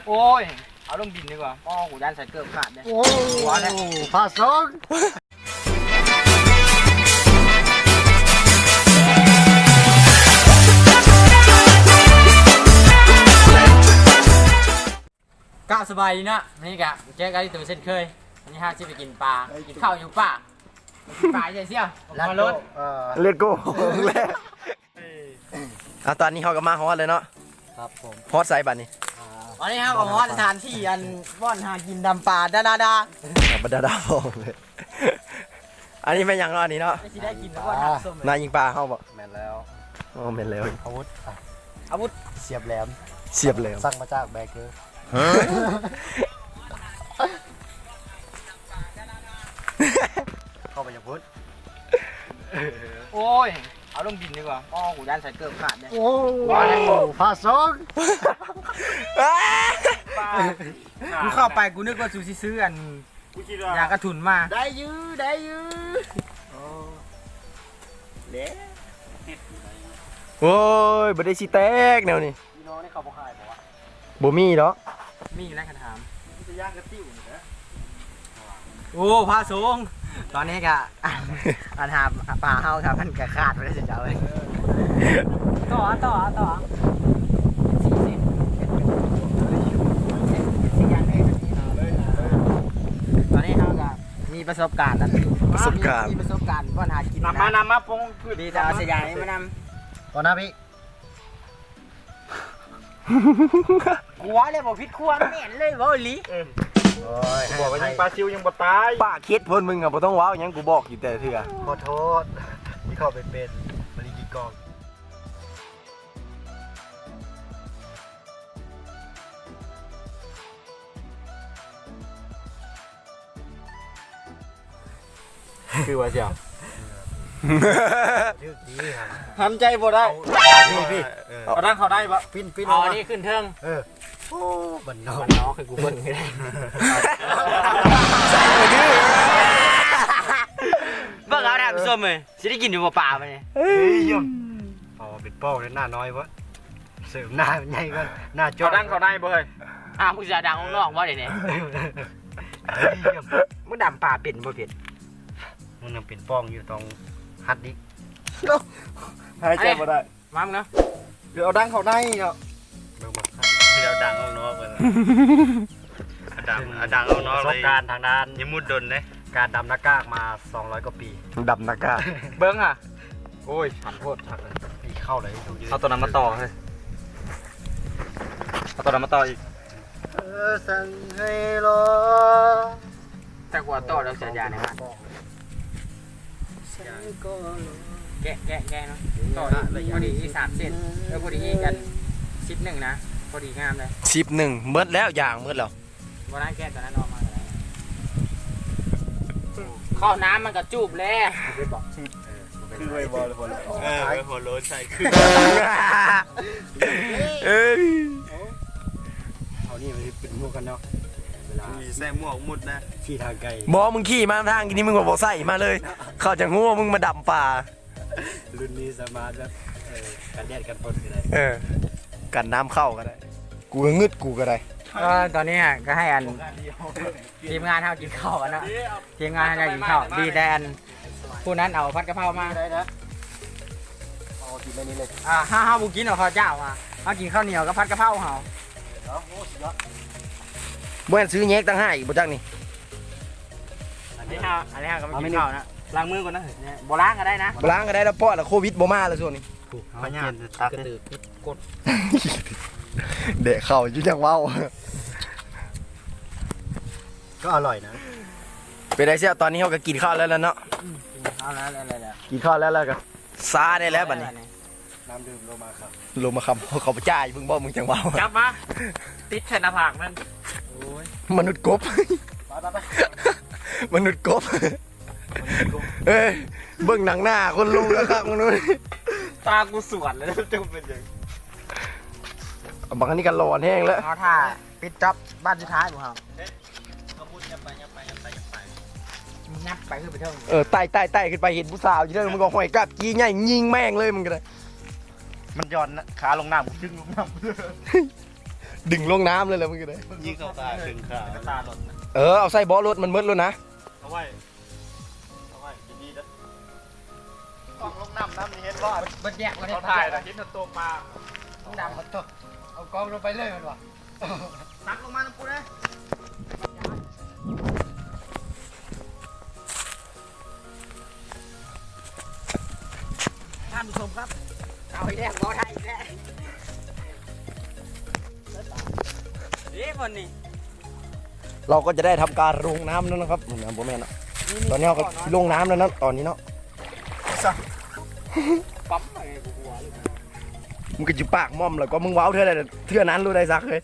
ໂອ້ຍ ເອົາລົງດິນດີກວ່າ. ອໍ ກູຢ້ານໃສ່ເກີບຂາດເດ້. ໂອ້ ຫົວແທ້ ພະສົງ. ກະສະບາຍດີເນາະ, ມື້ນີ້ກະເຈີກັນອີກເຊັ່ນເຄີຍ. ມື້ນີ້ເຮົາຊິໄປກິນປາ ກິນເຂົ້າຢູ່ປ່າ. ປາເຊຍ ມາລົດ ເອີ ເລດໂກ ແລ້ວ. ອ່າ ຕອນນີ້ເຮົາກໍມາຮອດແລ້ວເນາະ. ຄັບຜົມ. ຮອດໃສບາດນີ້? ອ່າ ຕອນນີ້ເຮົາກໍຮອດສະຖານທີ່ ອັນ ບ່ອນຫາກິນດຳປາ ດາດາດາ ດາດາດາ. ອັນນີ້ແມ່ນຫຍັງເນາະ ອັນນີ້ເນາະ? ຊິໄດ້ກິນແລ້ວບໍ່ ທ່ານຜູ້ຊົມ. ນາຍິງປາເຮົາບໍ່? ແມ່ນແລ້ວ. ອໍ ແມ່ນແລ້ວ. ອາວຸດ ອາວຸດ ສຽບແຫຼມ ສຽບແຫຼມ ສັ່ງມາຈາກແບເກີ. ຮະ? ເຂົ້າໄປຢ່າພຸດ. ໂອ້ຍ ເອົາລົງດິນດີກວ່າ. ອໍ ກູຢ້ານໃສ່ເກີບຂາດເດ້. ໂອ້ ພະສົງ. ມຶງເຂົ້າໄປ ກູນຶກວ່າສູຊິຊື້ອັນ ຢາກະທຸນມາ. ໄດ້ຢູ່ ໄດ້ຢູ່. ໂອ້ ເດ້. ໂອ້ຍ ບໍ່ໄດ້ຊິແຕກແນວນີ້. ພີ່ນ້ອງນີ້ເຂົາບໍ່ຂາຍບໍ່ວະ? ບໍ່ມີດອກ. ມີແລ້ວຄັນຖາມ. ມີແຕ່ຢາກະຕິວນີ້ແຫຼະ. ໂອ້ ພະສົງ. ຕອນນີ້ກະ ອັນຫາປາເຮົາກະມັນກະຂາດໄປແລ້ວຊິເຈົ້າເອີຍ. ຕໍ່ ຕໍ່ ຕໍ່ ສີ່ສິບ. ຕອນນີ້ເຮົາກະມີປະສົບການ ປະສົບການ ມີປະສົບການບ່ອນຫາກິນ. ນຳມາ ນຳມາ ປົງພືດ ດີແຕ່ເອົາສາຍຢາງນີ້ມານຳ. ກ່ອນໜ້າພີ່ ກູວ່າແລ້ວບໍ່ຜິດຄວາມແມ່ນເລີຍ ເວົ້າອີ່ຫຼີ. ເອີ ໂອ້ຍ ບອກວ່າຍິງປາຊິວຍັງບໍ່ຕາຍ. ປາກເຮັດເພິ່ນ ມຶງກໍບໍ່ຕ້ອງເວົ້າຫຍັງ ກູບອກຢູ່ແຕ່ເທື່ອ. ຂໍໂທດ ທີ່ເຂົ້າໄປເປັນ ບໍ່ໄດ້ກິນກອງ. ຄືວ່າຊິເອົາ ຖືກດີຫັ້ນ ຫັ້ນໃຈບໍ່ໄດ້. ເອົາພີ້ ເອົາດັງເຂົ້າໃນບໍ່? ປິ່ນ ປິ່ນ ເອົາອັນນີ້ຂຶ້ນເທິງ. ເອີ ໂອ້ ບ້ານນອກ ບ້ານນອກ ໃຫ້ກູເບິ່ງໃຫ້ໄດ້. ເບິ່ງເອົາທ່ານຜູ້ຊົມເອີຍ ຊິໄດ້ກິນຢູ່ບໍ່ປາບາດນີ້? ເອີຍ ເອົາເປັນປ້ອງເລີຍ ໜ້ານ້ອຍບໍ່? ເສີມໜ້າໃຫຍ່ກ່ອນ ໜ້າຈໍ. ເອົາດັງເຂົ້າໃນບໍ່ເຮີ້ຍ? ອ້າວ ມຶງຊິເອົາດັງອອກນອກບໍ່ດຽວນີ້? ມຶງດຳປາເປັນບໍ່ເປັນ? ມັນຍັງເປັນປ່ອງຢູ່ ຕ້ອງຫັດອີກ. ຫາຍໃຈບໍ່ໄດ້. ມາເນາະ ຄືເອົາດັງເຂົ້າໃນເນາະ. ເບິ່ງບໍ່ ຄືເອົາດັງອອກນອກເລີຍ. ເອົາດັງ ເອົາດັງອອກນອກເລີຍ. ປະສົບການທາງດ້ານ ຢ່າມຸດດົນເດ້. ການດຳໜ້າກາກມາສອງຮ້ອຍກວ່າປີ. ດຳໜ້າກາກ ເບິ່ງຫາ. ໂອ້ຍ ຫັນໂພດຄັກເລີຍ. ເຂົ້າເລີຍ. ເອົາຕົວນັ້ນມາຕໍ່ເຮີ້ຍ ເອົາຕົວນັ້ນມາຕໍ່ອີກ. ເອີ ສັ່ງໃຫ້ລໍ ຈັກວ່າຕໍ່ດອກສາຍຢາງນີ້ມາ. ແກະ ແກະ ແກະເນາະ. ຕໍ່ອີກ ພໍດີອີກສາມເສັ້ນ. ເອີ ພໍດີອີກອັນ ສິບໜຶ່ງນະ ພໍດີງາມເລີຍ. ສິບໜຶ່ງ ໝົດແລ້ວ ຢາງໝົດແລ້ວ. ບໍ່ໄດ້ ແກະຕົວນັ້ນອອກມາກໍໄດ້. ເຂົ້ານ້ຳມັນກໍຈູບແລ້ວ. ຄືໄວ້ບໍ່ ຫົວໂລ້ນ ເອີ ຫົວໂລ້ນໃສ່ຄື. ເອີຍ ເຮົານີ້ມັນເປັນໝວກກັນນອກ ເວລາມີໃສ່ໝວກໝົດນະ ຂີ່ທາງໄກ. ບໍ່ ມຶງຂີ່ມາທາງນີ້ ມຶງບໍ່ໃສ່ມາເລີຍ ເຂົາຈະຮູ້ວ່າມຶງມາດຳປາ. ລຸ້ນນີ້ສາມາດແບບ ເອີ ກັນແດດກັນຝົນກໍໄດ້. ເອີ ກັນນ້ຳເຂົ້າກໍໄດ້. ກູກໍງຶດ ກູກໍໄດ້. ເອີ ຕອນນີ້ກໍໃຫ້ອັນ ທີມງານເຮົາກິນເຂົ້າກັນເນາະ. ທີມງານເຮົາກິນເຂົ້າ ດີແຕ່ອັນ ຜູ້ນັ້ນເອົາຜັດກະເພົາມາ. ໄດ້ນະ ເອົາກິນໃນນີ້ເລີຍ. ອ່າ ເຮົາ ເຮົາບໍ່ກິນເອົາເຂົ້າເຈົ້າມາ ເຮົາກິນເຂົ້າໜຽວກັບຜັດກະເພົາເຮົາ. ເອົາ ໂອ້ ສຸດຍອດ. ບໍ່ແມ່ນຊື້ແຍກຕ່າງຫາກອີກບໍ່ຈັກນີ້. ອັນນີ້ເຮົາ ອັນນີ້ເຮົາກໍມາກິນເຂົ້ານະ. ລ້າງມືກ່ອນນະ. ບໍ່ລ້າງກໍໄດ້ນະ. ບໍ່ລ້າງກໍໄດ້ແລ້ວ ເພາະວ່າໂຄວິດບໍ່ມາແລ້ວຊ່ວງນີ້. ເຮົາ ພະຍາດ ຕັກກະ ກະ ກະ ກະ ແດກເຂົ້າຢູ່ ຍັງເວົ້າ ກໍອະລ່ອຍນະ. ເປັນໄດແຊບ? ຕອນນີ້ເຮົາກໍກິນເຂົ້າແລ້ວແຫຼະເນາະ. ອືມ ກິນເຂົ້າແລ້ວ ແລ້ວ ແລ້ວ ແລ້ວ ກິນເຂົ້າແລ້ວ ແລ້ວກໍຊາໄດ້ແລ້ວບາດນີ້. ແລ້ວບາດນີ້ ນ້ຳດື່ມລົງມາຄັບ. ລົງມາຄັບ ເຂົາບໍ່ຈ່າຍ ເບິ່ງບໍ່ ມຶງຈັ່ງເວົ້າ. ຈັບມາ ຕິດໃສ່ໜ້າຜາກມັນ. ໂອ້ຍ ມະນຸດກົບ ໄປ ໄປ ໄປ ມະນຸດກົບ. ເອີຍ ເບິ່ງໜັງໜ້າຄົນລົງແລ້ວຄັກ ມຶງດູ. ຕາກູສວນແລ້ວ ເຈົ້າເປັນຫຍັງ? ບັກອັນນີ້ກໍຫຼອນແຮງແລ້ວ. ເຮົາຖ້າປິດຈັອບບ້ານສຸດທ້າຍຂອງເຮົາ. ຍັບໄປຂຶ້ນໄປເທິງ. ເອີ ໄຕ່ ໄຕ່ ໄຕ່ຂຶ້ນໄປ ເຫັນຜູ້ສາວຢູ່ເທິງ ມຶງກໍຫ້ອຍກັບຈີໃຫຍ່ຍິງແມ່ງເລີຍ ມຶງກໍໄດ້. ມັນຢ່ອນຂາລົງນ້ຳ ຈຶ່ງລົງນ້ຳ. ດຶງລົງນ້ຳເລີຍແຫຼະ ມຶງກໍໄດ້ ຍິງເຂົ້າຕາເຄິ່ງຂາ ເອີ ເອົາໃສ່ເບາະລົດມັນໝົດໂລດນະ ເອົາໄວ້ ເອົາໄວ້ດີໆເດີ ກ້ອງລົງນ້ຳນຳນີ້ເຫັນບໍ່ ເບິດແຍກບໍ່ໄດ້ ເຂົາຖ່າຍແລ້ວເຫັນແຕ່ໂຕປາ ນ້ຳມັນຕົກ ເອົາກ້ອງລົງໄປເລີຍແມ່ນບໍ່ ຕັກລົງມານຳກູເດີ ທ່ານຜູ້ຊົມຄັບ ເອົາອີກແລ້ວ ບໍ່ໄດ້ອີກແລ້ວ ເດ້ບ່ອນນີ້ ເຮົາກໍຈະໄດ້ທຳການລົງນ້ຳແລ້ວນະຄັບ ບໍ່ແມ່ນເນາະ ຕອນນີ້ເຮົາກໍລົງນ້ຳແລ້ວນະ ຕອນນີ້ເນາະ ຊະ ປ້ຳໃຫ້ກູຫົວເລີຍ ມຶງກໍຈະປາກມ່ອມແລ້ວກໍ ມຶງເວົ້າເທື່ອໃດເທື່ອນັ້ນໂລດໄດ້ສັກເອີຍ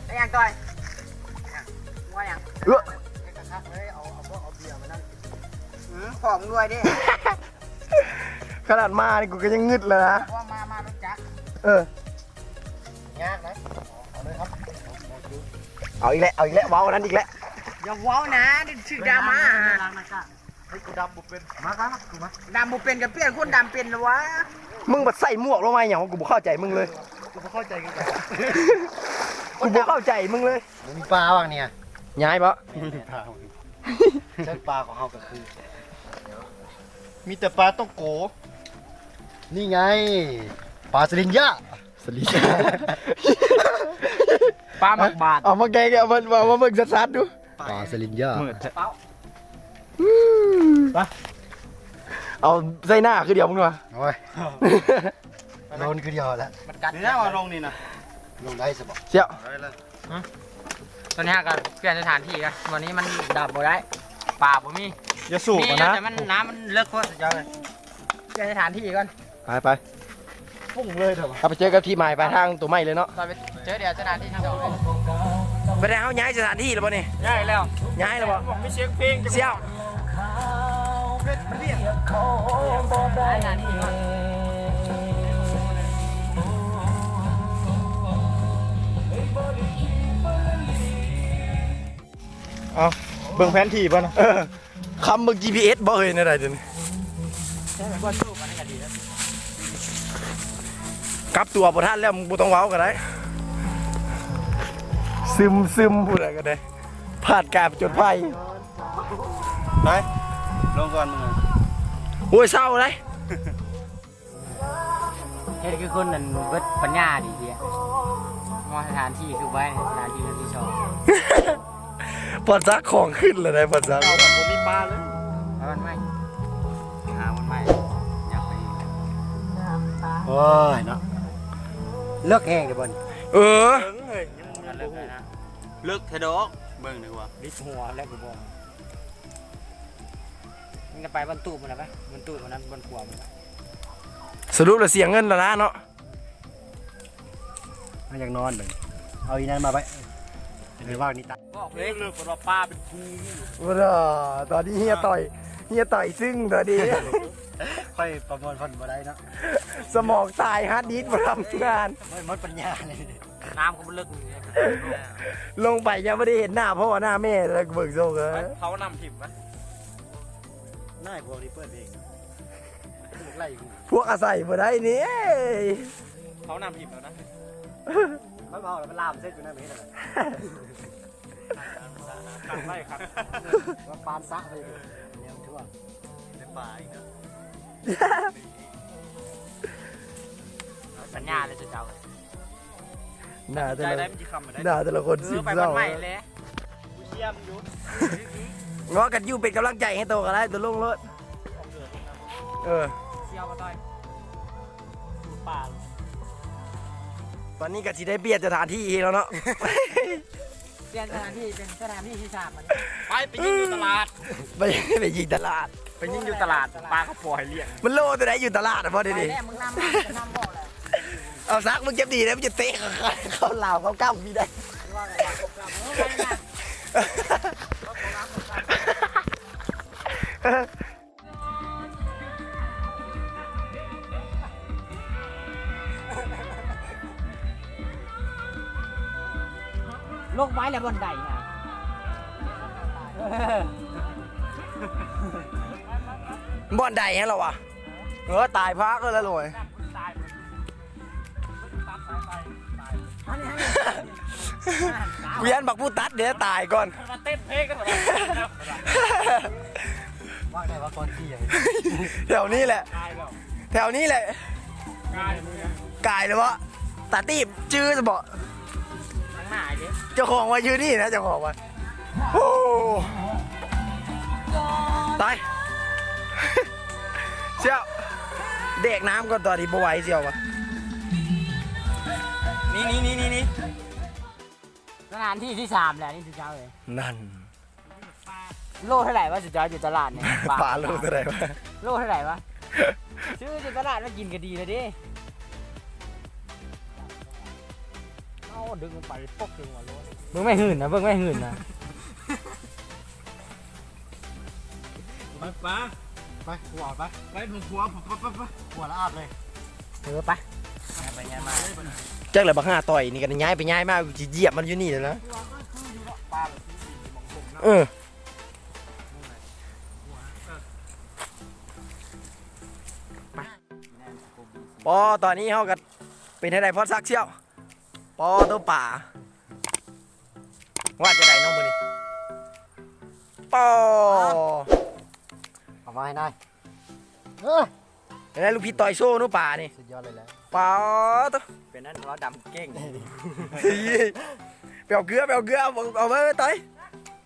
ໄປຫຍັງຕ່ອຍ ວ່າຫຍັງ ເອີ ເຮັດຄັກໆເລີຍ ເອົາ ເອົາພວກເອົາເບຍມານຳ ອື ພໍ່ມຶງລວຍເດ້ ຂະໜາດມານີ້ກູກໍຍັງງຶດແລ້ວນະ ວ່າມາ ມາລົດຈັກ ເອີ ຍາກນະ ເອົາເລີຍຄັບ ເອົາອີກແລ້ວ ເອົາອີກແລ້ວ ເວົ້າອັນນັ້ນອີກແລ້ວ ຢ່າເວົ້ານະ ຖືກດຣາມາ ເຮີ້ຍ ກູດຳບໍ່ເປັນ ມາ ມາ ມາ ກູມາ ດຳບໍ່ເປັນກໍປ່ຽນຄົນດຳເປັນລະວະ ມຶງບັດໃສ່ໝວກລົງມາຫຍັງວະ ກູບໍ່ເຂົ້າໃຈມຶງເລີຍ ກູບໍ່ເຂົ້າໃຈຄືກັນ ກູບໍ່ເຂົ້າໃຈມຶງເລີຍ ບໍ່ມີປາຫວັງນີ້ ຍ້າຍບໍ່ ບໍ່ມີປາຫວັງນີ້ ເຊິ່ງປາຂອງເຮົາກໍຄື ມີແຕ່ປາຕ້ອງໂກ ນີ້ໄງ ປາສະລິນຍາ ສະລິນຍາ ປາໝາກບາດ ເອົາມາແກະ ເອົາມາ ເອົາມາເບິ່ງຊັດໆດູ ປາສະລິນຍາ ມືດແທ້ ໄປ ເອົາໃສ່ໜ້າຄືດຽວມຶງດູ ໂອ້ຍ ໂດນຄືດຽວແລ້ວ ມັນກັດ ນີ້ນະວ່າລົງນີ້ນະ ລົງໄດ້ຊະບໍ່ ສ່ຽວ ໄດ້ເລີຍ ຕອນນີ້ເຮົາກໍປ່ຽນສະຖານທີ່ກ່ອນ ບ່ອນນີ້ມັນດຳບໍ່ໄດ້ ປາບໍ່ມີ ຢ່າສູບນະ ແຕ່ມັນ ນ້ຳມັນເລິກໂພດ ເຈົ້າເອີຍ ປ່ຽນສະຖານທີ່ກ່ອນ ໄປໆ ປຸ້ງເລີຍເດີ ເຮົາໄປເຈີກັບທີ່ໝາຍປາຍທາງຕົວໃໝ່ເລີຍເນາະ ໄປເຈີດຽວສະຖານທີ່ສອງເລີຍ ບັດນີ້ເຮົາຍ້າຍສະຖານທີ່ແລ້ວບໍ່ນີ້ ຍ້າຍແລ້ວ ຍ້າຍແລ້ວບໍ່ ມີສຽງເພງ ສ່ຽວ ເອົາ ເບິ່ງແຜນທີ່ເພິ່ນ ເອີ ຄຳເບິ່ງຈີພີເອັສບໍ່ເຮີ້ຍ ແນວໃດດຽວນີ້ ກັບຕົວບໍ່ທັນແລ້ວ ມຶງບໍ່ຕ້ອງເວົ້າກໍໄດ້ ຊຶມໆ ຜູ້ໃດກໍໄດ້ ຜ່ານການຜະຈົນໄພ ໄປ ລົງກ່ອນມຶງ ໂອ້ຍ ເສົ້າເດ້. ເຮັດຄືຄົນນັ້ນເບິດປັນຍາດີເດະ ມອງສະຖານທີ່ຄືໄວ້ ສະຖານທີ່ທີສອງ ບໍ່ຈັກຂອງຂຶ້ນແລ້ວໄດ໋ ບໍ່ຈັກ ເອົາ ບໍ່ມີປາເລີຍ ຫາບ່ອນໃໝ່ ຫາບ່ອນໃໝ່ ຢາກໄປອີກ ໂອ້ຍເນາະ ເລິກແຮງເດບ່ອນ ເອີ ເລິກແທ້ດອກ ເບິ່ງດີກວ່າ ລິບຫົວແລ້ວກູບອກ ມັນຈະໄປບ່ອນຕູບພຸ້ນແຫຼະ ໄປບ່ອນຕູບອັນນັ້ນ ບ່ອນຂວາພຸ້ນແຫຼະ ສະຫຼຸບແລ້ວເສຍເງິນແລ້ວນະເນາະ ເຮົາຢາກນອນບັດນີ້ ເອົາອີ່ນັ້ນມາໄວ້ ໄປວາງນີ້ຕາ ບອກເລີຍ ເລີກວ່າປາເປັນພູ ບໍ່ດາ ຕອນນີ້ເຮຍຕ່ອຍ ເຮຍຕ່ອຍຊຶ້ງຕອນນີ້ ຂ້ອຍປະມວນຜົນບໍ່ໄດ້ເນາະ ສະໝອງຕາຍ ຮາດດິດບໍ່ທຳງານ ໝົດປັນຍາເລີຍ ນ້ຳກໍບໍ່ເລິກ ລົງໄປຍັງບໍ່ໄດ້ເຫັນໜ້າພໍ່ໜ້າແມ່ເລີຍ ເບິ່ງຊົງເອີຍ ເຜົານ້ຳຖິ້ມໄປ ນາຍພວກນີ້ເປີດເພງ ພວກອາໄສບໍ່ໄດ້ນີ້ ເຜົານ້ຳຖິ້ມແລ້ວນະ ມັນເຜົາແລ້ວມັນລາມເສັດຢູ່ນັ້ນເຮັດຫຍັງ ຄັກໄວ້ຄັກ ວ່າປານສະໄປຢູ່ ແນວທົ່ວ ໄດ້ປາອີກເນາະ ສັນຍາເລີຍເຈົ້າ ໜ້າແຕ່ລະ ໜ້າແຕ່ລະຄົນ ເອີ ຊຶມເສົ້າ ໄປວັນໃໝ່ແຫຼະ ກູຊຽມຢູ່ ເງາະກັນຢູ່ເປັນກຳລັງໃຈໃຫ້ໂຕກໍໄດ້ ໂຕລົງໂລດ ເອີ ຊຽວບໍ່ຕ່ອຍ ສູດປາ ຕອນນີ້ກໍຊິໄດ້ປ່ຽນສະຖານທີ່ອີກແລ້ວເນາະ ປ່ຽນສະຖານທີ່ເປັນສະຖານທີ່ທີສາມບັດນີ້ ໄປ ໄປຍິງຢູ່ຕະຫຼາດ ໄປ ໄປຍິງຕະຫຼາດ ໄປຍິງຢູ່ຕະຫຼາດ ປາເຂົາບໍ່ໃຫ້ລ້ຽງ ມັນໂລຕົວໃດຢູ່ຕະຫຼາດນະ ພໍດີໆ ໄປແລ້ວ ມຶງນຳມາ ນຳບໍ່ແລ້ວ ເອົາສັກ ມຶງເຈັບດີເດ້ ມຶງຈະເຕະເຂົາລາວເຂົາກ້ຳມີໄດ້ ລົງໄວ້ແລ້ວບ່ອນໃດນະ ບ່ອນໃດຫັ້ນລະວະ ເອີ ຕາຍພາກເລີຍລະໂຫຼຍ. ກູຢ້ານບັກຜູ້ຕັດເດ້ຕາຍກ່ອນ. ມາເຕັ້ນເພງກັນ ວ່າໄດ້ວ່າກ່ອນຂີ່ ແຖວນີ້ແຫຼະ ຕາຍແລ້ວ ແຖວນີ້ແຫຼະ. ກາຍ ກາຍແລ້ວເບາະ ຕາຕີບ ຈື່ຊະເບາະ. ທາງໜ້າເດ້ ເຈົ້າຂອງວ່າຢູ່ນີ້ນະ ເຈົ້າຂອງວ່າ. ໂອ້ ຕາຍ ສ່ຽວ ແດກນ້ຳກ່ອນ ຕອນນີ້ບໍ່ໄຫວສ່ຽວວ່າ. ນີ້ໆໆໆ ສະຖານທີ່ທີສາມແລ້ວນີ້ ສຸເຈົ້າເອີຍ. ນັ້ນ ໂລເທົ່າໃດວະ ສຸເຈົ້າ ຢູ່ຕະຫຼາດນີ້? ປາໂລເທົ່າໃດວະ? ໂລເທົ່າໃດວະ? ຊື້ຢູ່ຕະຫຼາດມາກິນກໍດີແລ້ວເດ້. ເອົາ ດຶງລົງໄປ ປົກລົງມາໂລດ. ເບິ່ງແມ່ຫື່ນນະ ເບິ່ງແມ່ຫື່ນນະ. ໄປປາ ໄປ ຂົວໄປ ໄປຜົມຂົວ ໄປ ໄປ ໄປ ຂົວລະອາບເລີຍ. ເອີ ໄປ ໄປ ໄປ ຍ້າຍມາ ຈັກແລ້ວບັກຫາຕ່ອຍນີ້ກໍຍ້າຍໄປຍ້າຍມາ ຊິຢຽບມັນຢູ່ນີ້ແຫຼະນະ. ເອີ ໄປ ປໍ ຕອນນີ້ເຮົາກໍເປັນແນວໃດ ພອນສັກສ່ຽວ? ປໍ ໂຕປາ ວ່າຈັ່ງໃດເນາະມື້ນີ້? ປໍ ເອົາມາໃຫ້ນາຍ ເອີ ໄດ້ລູກພີ່ຕ່ອຍໂຊເນາະປານີ້ ສຸດຍອດເລີຍແຫຼະ. ປາໂຕ ເປັນນັ້ນເພາະດຳເກັ່ງ. ໄປເອົາເກືອ ໄປເອົາເກືອ ເອົາ ເອົາມາໄປຕ່ອຍ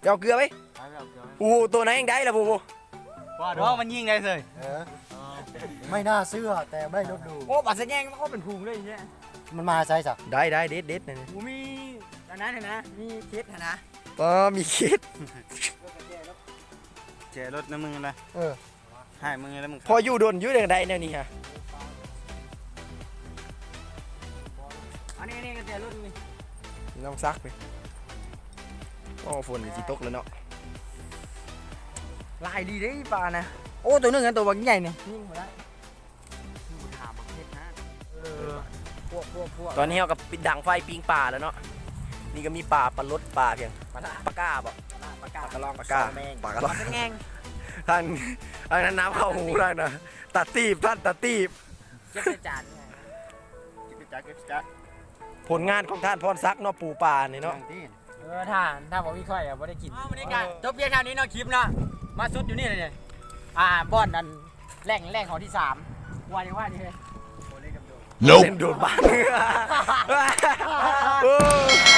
ໄປເອົາເກືອໄປ. ໂອ້ໂຫ ໂຕນັ້ນຍັງໄດ້ລະ ໂອ້ໂຫ ວ່າດອກມັນຍິງໄດ້ເສີຍ. ເອີ ໄມ່ໜ້າເຊື່ອ ແຕ່ໄມ່ລົບຫຼູ່. ໂອ້ ປາສະແຍງ ໂອ້ ເປັນຝູງເລີຍແທ້. ມັນມາໃສຊະ? ໄດ້ ໄດ້ ເດັດ ເດັດ ນີ້ ໂອ້ ມີອັນນັ້ນຫັ້ນນະ ມີເຄັດຫັ້ນນະ. ອໍ ມີເຄັດ ແຈລົດນຳມຶງຫັ້ນນະ. ເອີ ໃຫ້ມຶງແລ້ວມຶງ ພໍຢູ່ດົນຢູ່ ຈັ່ງໃດແນວນີ້ຮະ. ອັນນີ້ ອັນນີ້ກໍແຈລົດນີ້ ນ້ອງສັກນີ້. ໂອ້ ຝົນກໍຊິຕົກແລ້ວເນາະ. ຫຼາຍດີເດ້ປານະ. ໂອ້ ໂຕໜຶ່ງນະ ໂຕບັກໃຫຍ່ນີ້ ຍິງບໍ່ໄດ້. ເອີ ພວກ ພວກ ພວກ ຕອນນີ້ເຮົາກໍປິດດັງໄຟປີ້ງປາແລ້ວເນາະ. ນີ້ກໍມີປາ ປາລົດ ປາຫຍັງ ປາ ປາກ້າບໍ? ປາ ປາກ້າ ປາກະລອງ ປາກ້າ ປາກະລອງ ປາສະແຍງ. ທາງ ທາງນັ້ນນ້ຳເຂົ້າຫູ ທາງນັ້ນ ຕາຕີບ ທ່ານຕາຕີບ. ເກັບໃສ່ຈານ ເກັບໃສ່ຈານ ເກັບໃສ່ຈານ. ຜົນງານຂອງທ່ານພອນສັກເນາະ ປູປານີ້ເນາະ. ເອີ ຖ້າ ຖ້າບໍ່ມີຂ້ອຍກໍບໍ່ໄດ້ກິນ. ເອົາ ມື້ນີ້ກໍຈົບພຽງເທົ່ານີ້ເນາະ ຄລິບເນາະ ມາສຸດຢູ່ນີ້ເລີຍ. ອ່າ ບ່ອນອັນ ແຫຼ່ງ ແຫຼ່ງຂອງທີສາມ ວ່າຈັ່ງວ່ານີ້ເລີຍ. ໂດນບ້ານ. ເອີ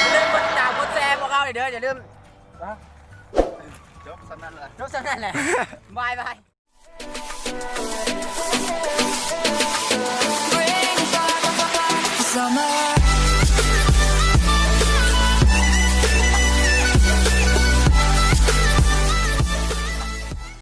ຢ່າລືມກົດຕິດຕາມ ກົດແຊ ພວກເຮົາເດີ ຢ່າລືມ. ຈົບສ່ຳນັ້ນແຫຼະ ຈົບສ່ຳນັ້ນແຫຼະ ບາຍບາຍ.